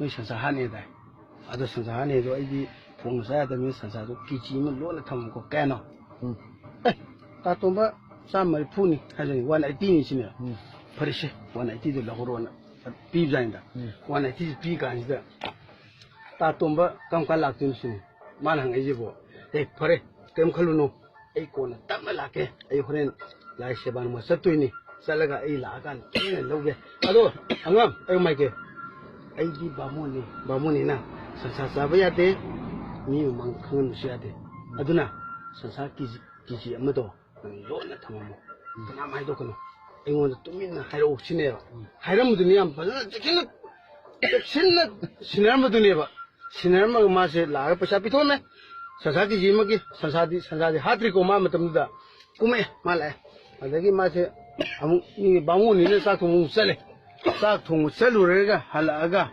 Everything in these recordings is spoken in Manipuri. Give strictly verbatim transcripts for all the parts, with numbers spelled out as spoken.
ꯅꯣꯏ ꯁꯟꯁꯥ ꯍꯥꯠꯅꯤ ꯍꯥꯏꯗꯥꯏ? ꯑꯗꯣ ꯁꯟꯁꯥ ꯍꯥꯠꯅꯤ ꯑꯗꯣ ꯑꯩꯗꯤ ꯊꯣꯡꯕ ꯆꯥ ꯌꯥꯗꯕꯅꯤꯅ ꯁꯟꯁꯥꯗꯣ ꯀꯦ ꯖꯤ ꯑꯃ ꯂꯣꯟꯅ ꯊꯝꯃꯨꯀꯣ꯫ ꯀꯌꯥꯅꯣ? ꯎꯝ꯫ ꯑꯦ, ꯇꯥ ꯇꯣꯝꯕ, ꯆꯥꯝꯃ ꯃꯔꯤꯐꯨꯅꯤ ꯍꯥꯏꯖꯅꯤ, ꯋꯥꯟ ꯑꯩꯠꯇꯤꯅꯤ ꯁꯤꯅꯦ꯫ ꯎꯝ꯫ ꯐꯔꯦꯁꯦ, ꯋꯥꯟ ꯑꯩꯠꯇꯤꯗꯣ ꯂꯧꯍꯧꯔꯣꯅ ꯄꯤꯕꯖꯥꯠꯅꯤꯗ꯫ ꯎꯝ꯫ ꯋꯥꯟ ꯑꯩꯠꯇꯤꯁꯤ ꯄꯤ ꯀꯥꯟꯁꯤꯗ, "ꯇꯥ ꯇꯣꯝꯕ ꯀꯔꯝ ꯀꯥꯟ ꯂꯥꯛꯇꯣꯏꯅꯣ?" ꯁꯤꯅꯤ ꯃꯥꯅ ꯍꯪꯉꯛꯏꯁꯤꯕꯣ꯫ "ꯑꯦ, ꯐꯔꯦ, ꯀꯔꯤꯝ ꯈꯜꯂꯨꯅꯨ, ꯑꯩ ꯀꯣꯟꯅ ꯇꯞꯅ ꯂꯥꯛꯀꯦ꯫ ꯑꯩ ꯍꯣꯔꯦꯟ ꯂꯥꯏ ꯁꯦꯕꯥ ꯅꯨꯡꯕ ꯆꯠꯇꯣꯏꯅꯤ꯫ ꯆꯠꯂꯒ ꯑꯩ ꯂꯥꯛꯑꯀꯥꯟꯗ ꯊꯦꯡꯅ ꯂꯧꯒꯦ꯫ ꯑꯗꯣ ꯑꯉꯥꯡ, ꯑꯩ ꯃꯥꯏꯀꯩ, ꯑꯩꯗꯤ ꯕꯥꯃꯣꯟꯅꯤ, ꯕꯥꯃꯣꯟꯅꯤꯅ ꯁꯟꯁꯥ ꯆꯥꯕ ꯌꯥꯗꯦ, ꯃꯤ ꯃꯃꯥꯡꯗ ꯈꯪꯍꯟꯕꯁꯨ ꯌꯥꯗꯦ꯫ ꯑꯗꯨꯅ ꯁꯟꯁꯥ ꯀꯦ ꯖꯤ, ꯀꯦ ꯖꯤ ꯑꯃꯗꯣ ꯅꯪ ꯂꯣꯟꯅ ꯊꯝꯃꯝꯃꯣ, ꯀꯅꯥꯝ ꯍꯥꯏꯗꯣꯛꯀꯅꯨ, ꯑꯩꯉꯣꯟꯗ ꯇꯨꯃꯤꯟꯅ ꯍꯥꯏꯔꯛꯑꯣ" ꯁꯤꯅꯦꯕ꯫ ꯍꯥꯏꯔꯝꯕꯗꯨꯅꯤ ꯌꯥꯝ ꯐꯖꯅ ꯆꯦꯛꯁꯤꯟꯅ, ꯆꯦꯛꯁꯤꯟꯅ ꯁꯤꯟꯅꯔꯝꯕꯗꯨꯅꯦꯕ꯫ ꯁꯤꯟꯅꯔꯝꯃꯒ ꯃꯥꯁꯦ ꯂꯥꯛꯑꯒ ꯄꯩꯁꯥ ꯄꯤꯊꯣꯛꯑꯝꯃꯦ꯫ ꯁꯟꯁꯥ ꯀꯦ ꯖꯤ ꯑꯃꯒꯤ ꯁꯟꯁꯥꯗꯤ, ꯁꯟꯁꯥꯗꯤ ꯍꯥꯠꯇ꯭ꯔꯤꯀꯣ ꯃꯥ ꯃꯇꯝꯗꯨꯗ꯫ ꯀꯨꯝꯃꯛꯑꯦ, ꯃꯥ ꯂꯥꯛꯑꯦ꯫ ꯑꯗꯒꯤ ꯃꯥꯁꯦ ꯑꯃꯨꯛ ꯃꯤ ꯕꯥꯃꯣꯟꯅꯤꯅ ꯆꯥꯛ ꯊꯣꯡꯕ ꯑꯃꯨꯛ ꯆꯠꯂꯦ꯫ ꯆꯥꯛ ꯊꯣꯡꯕ ꯆꯠꯂꯨꯔꯒ ꯍꯜꯂꯛꯑꯒ,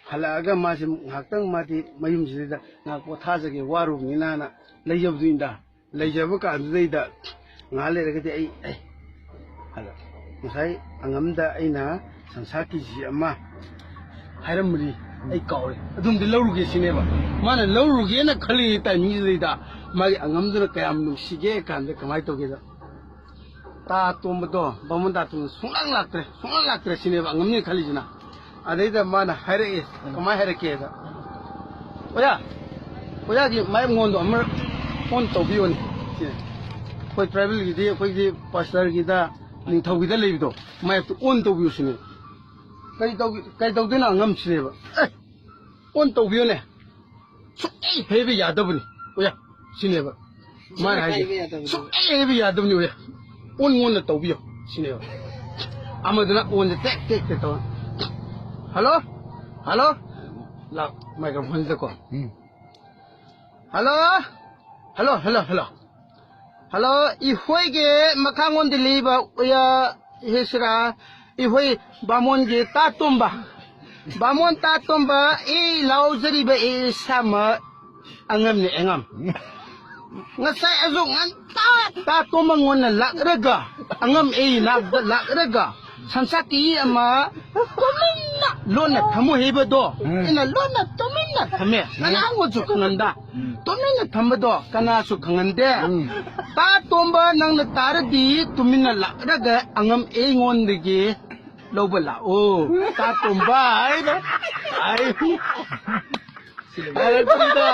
ꯍꯜꯂꯛꯑꯒ ꯃꯥꯁꯦ ꯉꯥꯏꯍꯥꯛꯇꯪ ꯃꯥꯗꯤ ꯃꯌꯨꯝꯁꯤꯗ ꯉꯥꯏꯍꯥꯛ ꯄꯣꯊꯥꯖꯒꯦ, ꯋꯥꯔꯨꯕꯅꯤꯅꯅ ꯂꯩꯖꯕꯗꯨꯅꯤꯗ꯫ ꯂꯩꯖꯕ ꯀꯥꯟꯗꯨꯗꯩꯗ ꯉꯥꯏꯍꯥꯛ ꯂꯩꯔꯒꯗꯤ ꯑꯩ, ꯑꯩ, ꯍꯜꯂꯣ, ꯉꯁꯥꯏ ꯑꯉꯝꯗ ꯑꯩꯅ ꯁꯟꯁꯥ ꯀꯦ ꯖꯤ ꯑꯃ ꯍꯥꯏꯔꯝꯕꯅꯤ, ꯑꯩ ꯀꯥꯎꯔꯦ, ꯑꯗꯨꯝꯗꯤ ꯂꯧꯔꯨꯒꯦ ꯁꯤꯅꯦꯕ꯫ ꯃꯥꯅ ꯂꯧꯔꯨꯒꯦꯅ ꯈꯜꯂꯤ ꯇꯥꯏꯃꯤꯡꯁꯤꯗꯩꯗ ꯃꯥꯒꯤ ꯑꯉꯝꯗꯨꯅ ꯀꯌꯥꯝ ꯅꯨꯡꯁꯤꯒꯦ ꯀꯥꯟꯗ ꯀꯃꯥꯏꯅ ꯇꯧꯒꯦꯗ, ꯇꯥ ꯇꯣꯝꯕꯗꯣ, ꯕꯥꯃꯣꯟ ꯇꯥ ꯇꯣꯝꯕꯗꯣ ꯁꯨꯡꯂꯥꯛ ꯂꯥꯛꯇ꯭ꯔꯦ, ꯁꯨꯡꯂꯥꯛ ꯂꯥꯛꯇ꯭ꯔꯦ ꯁꯤꯅꯦꯕ ꯑꯉꯝꯅꯤ ꯈꯜꯂꯤꯁꯤꯅ꯫ ꯑꯗꯩꯗ ꯃꯥꯅ ꯍꯥꯏꯔꯛꯑꯦ, ꯀꯃꯥꯏꯅ ꯍꯥꯏꯔꯛꯀꯦꯗ, "ꯑꯣꯖꯥ, ꯑꯣꯖꯥꯒꯤ ꯃꯥꯏꯞ ꯉꯣꯟꯗꯣ ꯑꯃ ꯑꯣꯟ ꯇꯧꯕꯤꯌꯣꯅꯦ" ꯁꯤꯅꯦ꯫ ꯑꯩꯈꯣꯏ ꯇ꯭ꯔꯥꯏꯕꯦꯜꯒꯤꯗꯤ, ꯑꯩꯈꯣꯏꯒꯤ ꯄꯥꯁꯇꯔꯒꯤꯗ, ꯅꯤꯡꯊꯧꯒꯤꯗ ꯂꯩꯕꯗꯣ, ꯃꯥꯏꯞꯇꯨ ꯑꯣꯟ ꯇꯧꯕꯤꯌꯨ ꯁꯤꯅꯦ꯫ "ꯀꯔꯤ ꯇꯧꯒꯦ, ꯀꯔꯤ ꯇꯧꯗꯣꯏꯅꯣ ꯑꯉꯝ?" ꯁꯤꯅꯦꯕ꯫ "ꯑꯦ, ꯑꯣꯟ ꯇꯧꯕꯤꯌꯨꯅꯦ, ꯁꯨꯡꯍꯩ ꯍꯩꯕ ꯌꯥꯗꯕꯅꯤ ꯑꯣꯖꯥ" ꯁꯤꯅꯦꯕ ꯃꯥꯅ ꯍꯥꯏꯁꯦ꯫ ꯍꯩꯕ ꯌꯥꯗꯕꯅꯤ꯫ "ꯁꯨꯡꯍꯩ ꯍꯩꯕ ꯌꯥꯗꯕꯅꯤ ꯑꯣꯖꯥ, ꯑꯣꯟ ꯉꯣꯟꯗ ꯇꯧꯕꯤꯌꯣ" ꯁꯤꯅꯦꯕ꯫ ꯑꯃꯗꯨꯅ ꯑꯣꯟꯁꯦ ꯇꯦꯛ ꯇꯦꯛ ꯇꯦꯛ ꯇꯧꯔ, "ꯍꯜꯂꯣ, ꯍꯜꯂꯣ", ꯂꯥꯎ, ꯃꯥꯏꯀ꯭ꯔꯣꯐꯣꯟꯁꯤꯗꯀꯣ꯫ ꯎꯝ꯫ "Hello, hello, hello, hello, hello, ꯑꯩꯈꯣꯏꯒꯤ ꯃꯈꯥꯉꯣꯟꯗ ꯂꯩꯕ ꯎꯌꯥ ꯍꯦꯁꯤꯔꯥ, ꯑꯩꯈꯣꯏ ꯕꯥꯃꯣꯟꯒꯤ ꯇꯥ ꯇꯣꯝꯕ, ꯕꯥꯃꯣꯟ ꯇꯥ ꯇꯣꯝꯕ, ꯑꯩ ꯂꯥꯎꯖꯔꯤꯕ ꯑꯩ ꯏꯁꯥꯃꯛ ꯑꯉꯝꯅꯤ, ꯑꯉꯝ꯫ ꯉꯁꯥꯏ ꯑꯌꯨꯛ ꯉꯟꯇꯥ ꯇꯥ ꯇꯣꯝꯕ ꯉꯣꯟꯅ ꯂꯥꯛꯂꯒ, ꯑꯉꯝ ꯑꯩ ꯅꯥꯛꯇ ꯂꯥꯛꯂꯒ, ꯁꯟꯁꯥ ꯀꯦꯖꯤ ꯑꯃ ꯀꯃꯟꯅ ꯂꯣꯟꯅ ꯊꯝꯃꯨ ꯍꯥꯏꯕꯗꯣ, ꯎꯝ꯫ ꯑꯩꯅ ꯂꯣꯟꯅ ꯇꯨꯃꯤꯟꯅ ꯊꯝꯃꯦ꯫ ꯎꯝ꯫ ꯀꯅꯥꯃꯁꯨ ꯈꯪꯍꯟꯗ꯫ ꯎꯝ꯫ ꯇꯨꯃꯤꯟꯅ ꯊꯝꯕꯗꯣ ꯀꯅꯥꯁꯨ ꯈꯪꯍꯟꯗꯦ꯫ ꯎꯝ꯫ ꯇꯥ ꯇꯣꯝꯕ, ꯅꯪꯅ ꯇꯥꯔꯗꯤ ꯇꯨꯃꯤꯟꯅ ꯂꯥꯛꯂꯒ ꯑꯉꯝ ꯑꯩꯉꯣꯟꯗꯒꯤ ꯂꯧꯕ ꯂꯥꯛꯑꯣ꯫ ꯇꯥ ꯇꯣꯝꯕ ꯍꯥꯏꯅ꯫ ꯑꯩ ꯍꯥꯏꯔꯛꯄꯅꯤꯗ꯫